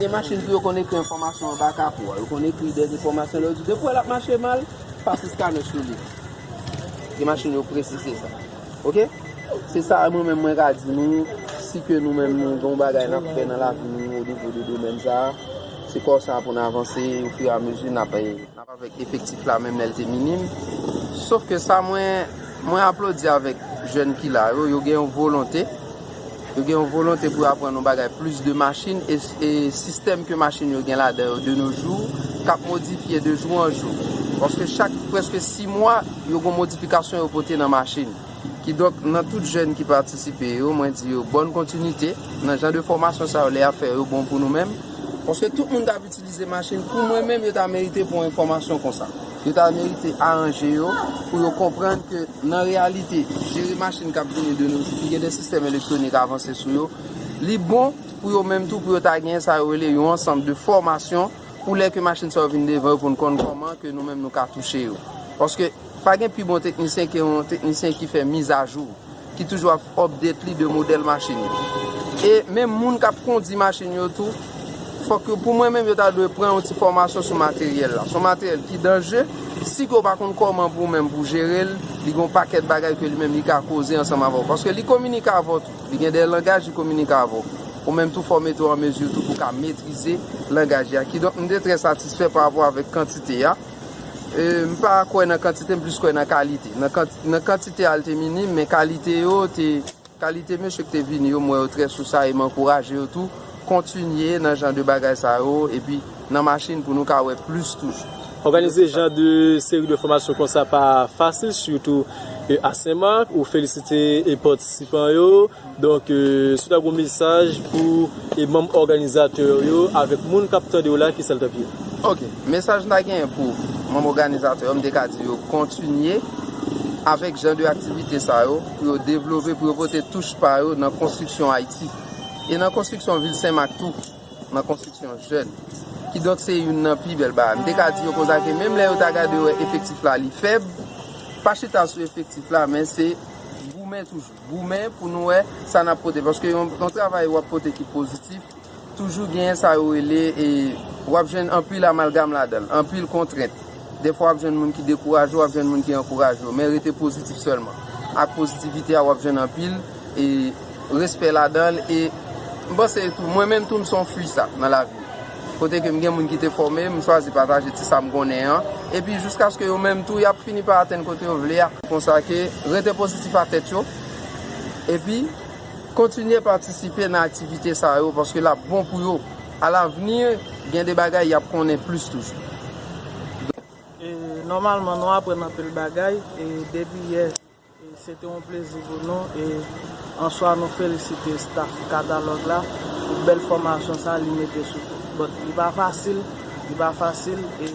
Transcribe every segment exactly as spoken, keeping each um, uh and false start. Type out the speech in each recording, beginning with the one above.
Gen machin pou yo konn ekri enfòmasyon anba kapo a. Yo konn ekri dèz enfòmasyon lè yo di depi w wè l ap mache mal, pase scanner sou li. Gen machin yo presize sa. Oke? Se sa mwen menm mwen ka di nou, si ke nou menm nou gen yon bagay n ap fè nan lavi nou o nivo de domèn sa a, se konsa pou n avanse ofiramezu n ap, n ap avèk efektif la menm lè l te minim. Sof ke sa mwen, mwen aplodi avèk jèn ki la yo, yo gen yon volonte. Yo gen yon volonte pou yo aprann yon bagay plis de machin e, e sistèm ke machin yo gen ladan yo de nos jours k ap modifye de jou an jou. Paske chak prèske sis mwa, yo gen modifikasyon yo pote nan machin. Kidonk, nan tout jèn ki patisipe yo, mwen di yo bòn kontinite nan jan de fòmasyon sa yo lè y ap fè yo bon pou nou menm. Paske tout moun k ap itilize machin, pou mwen menm, yo ta merite pou yon enfòmasyon konsa. Yo ta merite aranje yo pou yo konprann ke nan reyalite, jere machin k ap vini de nos jours, ki gen de sistèm elektwonik avanse sou yo, li bon pou yo menm tou, pou yo ta gen sa yo rele yon ansanm de fòmasyon pou lè ke machin sa yo vin devan yo, pou n konn kòman ke nou menm nou ka touche yo. Paske pa gen pi bon teknisyen ke yon teknisyen ki fè mizajou, ki toujou ap update li de modèl machin yo. E menm moun k ap kondi machin yo tou, fòk yo, pou mwen menm, yo ta dwe pran yon ti fòmasyon sou materyèl la. Se yon materyèl ki danje, si ke w pa konn kòman pou ou menm pou jere l, li gen yon pakèt bagay ke li menm li ka koze ansanm avè w. Paske li kominike avè w tou. Li gen de langaj li kominike avè w. Ou menm tou fò w mete w an mezi tou pou w ka metrize langaj la. Kidonk, m te trè satisfè pa rapò avèk kantite a. E, m pa kwè nan kantite, m plis kwè nan kalite. Nan kant-, nan kantite a, l te minim, men kalite yo te, kalite mesye ki te vini yo, m wè yo trè sou sa e m ankouraje yo tou kontinye nan jan de bagay sa yo, epi nan machin pou nou ka wè plis toujou. Òganize jan de seri de fòmasyon konsa pa fasil, sitou, e, a Senmak, ou felisite, e, patisipan yo. Donk, e, si w ta gen yon mesaj pou, e, manm òganizatè yo avèk moun k ap tande w la, ki sa l t ap ye? Oke, mesaj m ta genyen pou manm òganizatè yo, m te ka di yo kontinye avèk jan de aktivite sa yo, pou yo devlope, pou yo pote touch pa yo nan konstriksyon Ayiti. E nan konstriksyon vil Senmak tou, nan konstriksyon jèn. Kidonk se youn nan pi bèl bagay. M te ka di yo konsa ke menm lè yo ta gade yo wè efektif la li fèb, pa chita sou efektif la, men se goumen toujou. Goumen pou nou wè sa n ap pote. Paske yon, yon travay w ap pote ki pozitif, toujou genyen sa yo rele, e w ap jwenn anpil amalgam ladan l, anpil kontrent. Dèfwa w ap jwenn moun ki dekouraje w, w ap jwenn moun ki ankouraje w, men rete pozitif sèlman. Ak pozitivite a, w ap jwenn anpil, e, respè ladan l, e m panse tou, mwen menm tou, m se yon fwi sa nan lavi. Kote ke m gen moun ki te fòme m, m chwazi pataje ti sa m konnen an, epi jiskaske yo menm tou, y ap fini pa atenn kote yo vle a. Konsa ke rete pozitif a tèt yo, epi kontinye patisipe nan aktivite sa yo, paske l ap bon pou yo. Alavni, gen de bagay y ap konnen plis toujou. E, nòmalman, nou aprann anpil bagay, e, depi yè, e, se te yon plezi pou nou, e, answa nou felisite staff Katalòg la pou bèl fòmasyon sa li mete sou pye. Bon, li pa fasil, li pa fasil, e,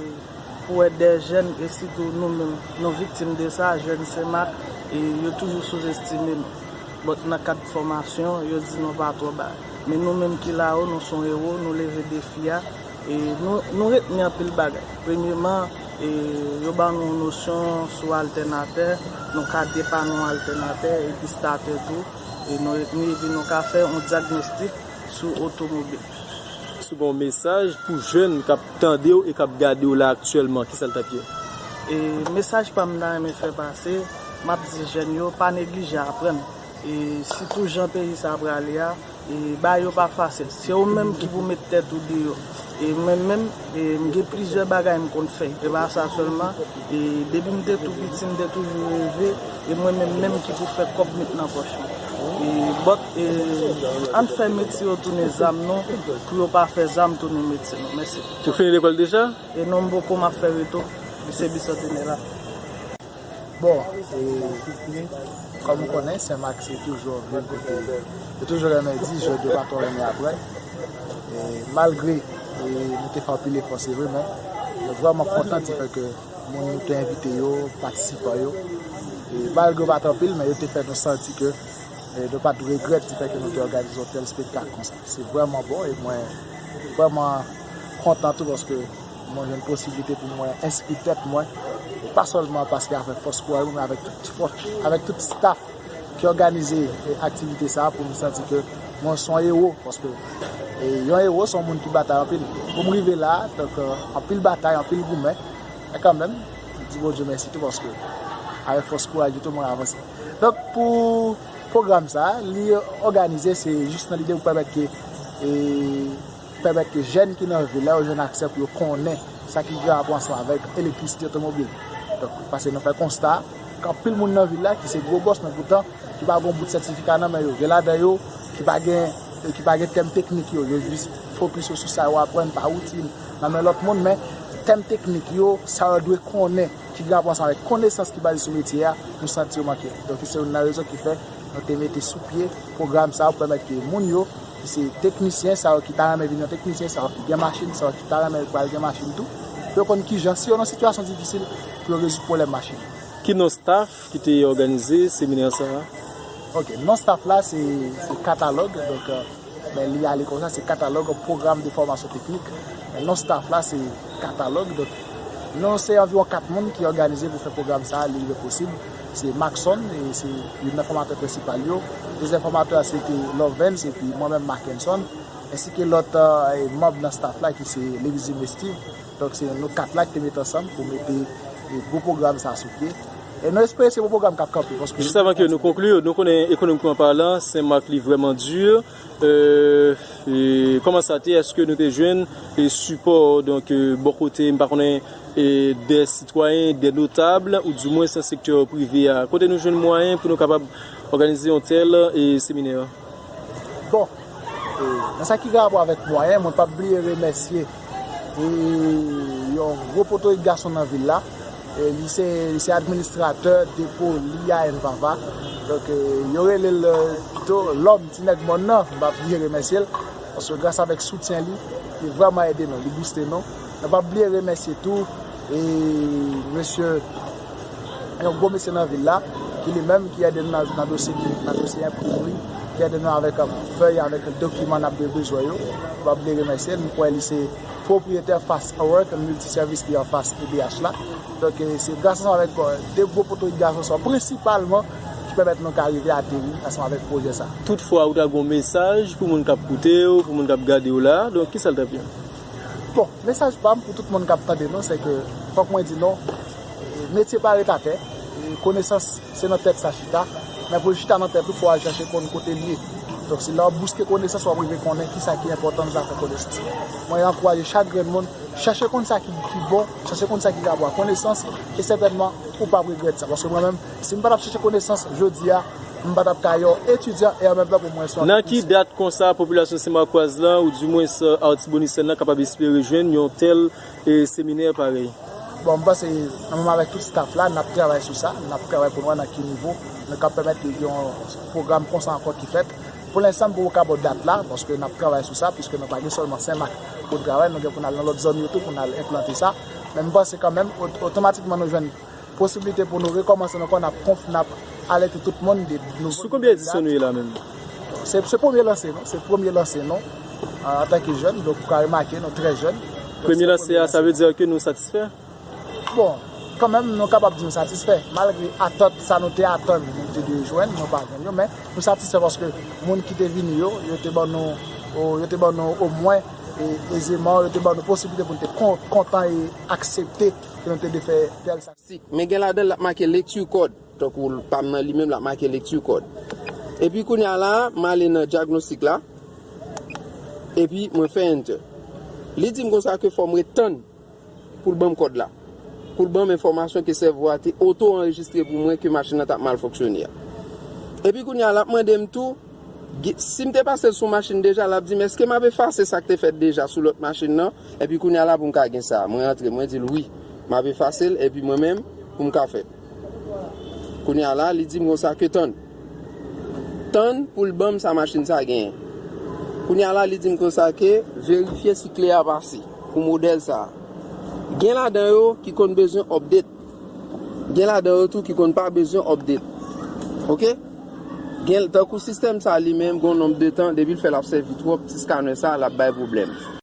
pou wè de jèn, e sitou nou menm, nou viktim de sa, jèn Senmak, e yo toujou souzestime nou. Bon, nan kad fòmasyon, yo di nou pa twò bay. Men nou menm ki la yo, nou se yon ewo, nou leve defi a, e nou, nou retni anpil bagay. Premyeman, e yo ban nou yon nosyon sou altènatè, nou ka depann yon altènatè, epi statè tou, e nou retni, epi nou ka fè yon dyagnostik sou otomobil. Si w gen yon mesaj pou jèn k ap tande w e k ap gade w la aktyèlman, ki sa l t ap ye? E mesaj pa m ta renmen fè pase, m ap di jèn yo, pa neglije aprann. E sitou jan peyi sa prale a, e bagay yo pa fasil. Se ou menm ki pou met tèt ou deyò. E mwen menm, e m gen plizyè bagay m konn fè. E pa sa sèlman, e depi m te tou piti, m te toujou reve, e mwen menm menm ki pou fè kòb met nan pòch mwen. E bòt, e ann fè metye yo tounen zam nou, pou yo pa fè zam tounen metye nou. Mèsi. Ou fini lekòl deja? E non, m poko, m ap fè reto. Lise Bicentenaire la. Bon, e, kòm ou konnen, Senmak se toujou yon vil kote yo toujou renmen di, jèn yo pa twò renmen aprann. E, malgre, e, nou te fè anpil efò, se vre, men nou vrèman kontan di fè ke moun nou te envite yo, patisipan yo, e, malgre yo pa t anpil, men yo te fè nou santi ke, e, nou pa t regrèt di fè ke nou te òganize yon tèl espektak konsa. Se vrèman bon, e mwen vrèman kontan tou paske mwen jwenn posiblite pou mwen enskri tèt mwen, e pa sèlman paske avèk fòs kouray mwen, men avèk tout fòs, avèk tout staff ki òganize, e, aktivite sa a, pou m santi ke Mwen se yon ewo, paske, e, yon ewo se yon moun ki batay anpil. Pou m rive la, donk, e, anpil batay, anpil goumen. Men kanmenm, m di Bondye mèsi tou, paske avèk fòs kouraj li tou, mwen avanse. Donk, pou pwogram sa, li òganize, se jis nan lide pou pèmèt ke, e, pèmèt ke jèn ki nan vil la, yo jwenn aksè pou yo konnen sa ki gen rapò ansanm avèk elektrisite otomobil. Donk, paske nou fè konsta, gen anpil moun nan vil la ki se gwo bòs, men poutan, ki pa gen yon bout sètifika nan men yo. Gen ladan yo ki pa gen, ki pa gen tèm teknik yo. Yo jis fokis yo sou sa yo aprann pa woutin nan men lòt moun, men tèm teknik yo, sa yo dwe konnen, ki gen rapò ansanm avèk konesans ki baze sou metye a, nou santi yo manke. Donk, se youn nan rezon ki fè nou te mete sou pye pwogram sa a pou pèmèt ke moun yo, ki se teknisyen sa yo ki ta renmen vin yon teknisyen, sa yo ki gen machin, sa yo ki ta renmen pral gen machin tou, pou yo konn kijan, si yo nan sitiyasyon difisil, pou yo rezoud pwoblèm machin. Ki non staff ki te òganize seminè sa a? Ok, non staff la se, se Katalòg, donk, e, men li ale konsa, se Katalòg Pwogram de Fòmasyon Teknik. Men non staff la se Katalòg, donk, nou se anviwon kat moun ki òganize pou fè pwogram sa a, li rive posib. Se Maxon, e se youn nan fòmatè prensipal yo. Dezyèm fòmatè a se te Lovens, epi mwen menm Mackenson, ensi ke lòt, e, manm nan staff la ki se Levis Mestive. Donk, se nou kat la ki te met ansanm pou mete, e, gwo pwogram sa a sou pye. E nou espere se yon pwogram k ap kanpe, paske... Jis avan ke nou konkli, nou konnen ekonomikman palan, Senmak li vrèman di. E, e, kòman sa te, èske nou te jwenn, e, sipò, donk, e, bò kote, m pa konnen, e, de sitwayen, de notab, ou dimwens nan sektè prive a? Kote nou jwenn mwayen pou nou kapab òganize yon tèl, e, seminè? Bon, e, nan sa ki gen rapò avèk mwayen, mwen p ap bliye remèsye, e, yon gwo potorik gason nan vil la. E, li se, li se administratè depo Lia and Vava. Donk, e, yo rele l, e, pito lòm, ti nèg mòn nan, m p ap bliye remèsye l. Paske gras avèk soutyen li, li vrèman ede nou, li bouste nou. Nou p ap bliye remèsye tou, e, mesye, yon gwo mesye nan vil la, ki li menm ki ede nou nan, nan dosye ki, nan dosye enprimri, ki ede nou avèk, e, fèy, avèk dokiman n ap bezwen yo. Nou p ap bliye remèsye l. M kwè li se pwopriyetè Fast Work, milti sèvis ki anfas E B H la. Donk, e, se gras ansanm avèk, e, de gwo potorik gason sa, prensipalman, ki pèmèt nou ka rive ateri ansanm avèk pwojè sa. Toutfwa, ou ta gen yon mesaj pou moun k ap koute w, pou moun k ap gade w la, donk, kisa l t ap ye? Bon, mesaj pa m pou tout moun k ap tande nou, se ke, fòk mwen di nou, e, metye pa ret atè, e, konesans se nan tèt sa chita, men pou l chita nan tèt ou, fò w al chèche konn kote l ye. Donk, se lè w ap bouske konesans, w ap rive konnen kisa ki enpòtans zafè konesans. Mwen ankouraje chak grenn moun, chèche konn sa ki, ki bon, chèche konn sa ki ka ba w konesans, e sètènman, ou p ap regrèt sa. Paske mwen menm, si m pa t ap chèche konesans jodi a, m pa t ap ka yon etidyan e an menm tan pou mwen se yon... Nan ki dat konsa popilasyon senmakwaz lan, oudimwens, e, Atibonisyen nan kapab espere jwenn yon tèl, e, seminè parèy? Bon, m panse, ansanm avèk tout staff la, n ap travay sou sa, n ap travay pou n wè nan ki nivo nou ka pèmèt gen yon pwogram konsa ankò ki fèt. Pou lenstan, m poko ka ba w dat la, paske n ap travay sou sa, piske nou pa gen sèlman Senmak pou n travay, nou gen pou n al nan lòt zòn yo tou, pou n al enplante sa. Men m panse kanmenm, ot-, otomatikman nou jwenn posiblite pou nou rekòmanse ankò, n ap konf-, n ap alète tout moun de nouvo... Sou konbyen edisyon nou ye la menm? Se, se premye lanse nou, se premye lanse nou, an, antanke jèn, donk ou ka remake nou trè jèn. Premye lanse a, sa vle di ke nou satisfè? Bon, kanmenm, nou kapab di nou satisfè. Malgre atant, sa nou te atann, nou te dwe jwenn, nou pa jwenn yo, men nou satisfè paske moun ki te vini yo, yo te ban nou, o, yo te ban nou omwen, e, ezeman, yo te ban nou posiblite pou nou te kon-, kontan e aksepte ke nou te dwe fè tèl sa. Men gen ladan l, l ap make lecture code. Tankou pa m nan li menm, l ap make lecture code. Epi kounye a la, m ale nan dyagnostik la. Epi mwen fè enter. Li di m konsa ke fò m ret tann pou l ban m kòd la. Pou l ban m enfòmasyon ke sèvo a te oto anrejistre pou mwen ke machin nan t ap mal fonksyone a. Epi kounye a, l ap mande m tou, Ge-, si m te pase l sou machin deja, l ap di m, èske m ap efase sa k te fèt deja sou lòt machin nan? Epi kounye a la pou m ka gen sa. Mwen antre, mwen di l wi, m ap efase l, epi mwen menm, pou m ka fè. Kounye a la, li di m konsa ke tann. Tann pou l ban m sa machin sa genyen. Kounye a la, li di m konsa ke verifye si kle a pase pou modèl sa. Gen ladan yo ki konn bezwen update. Gen ladan yo tou ki konn pa bezwen update. Oke? Gen, tankou sistèm sa li menm, gon nonb de tan, depi l fè l ap sèvi twòp, ti scanner sa, l ap bay pwoblèm.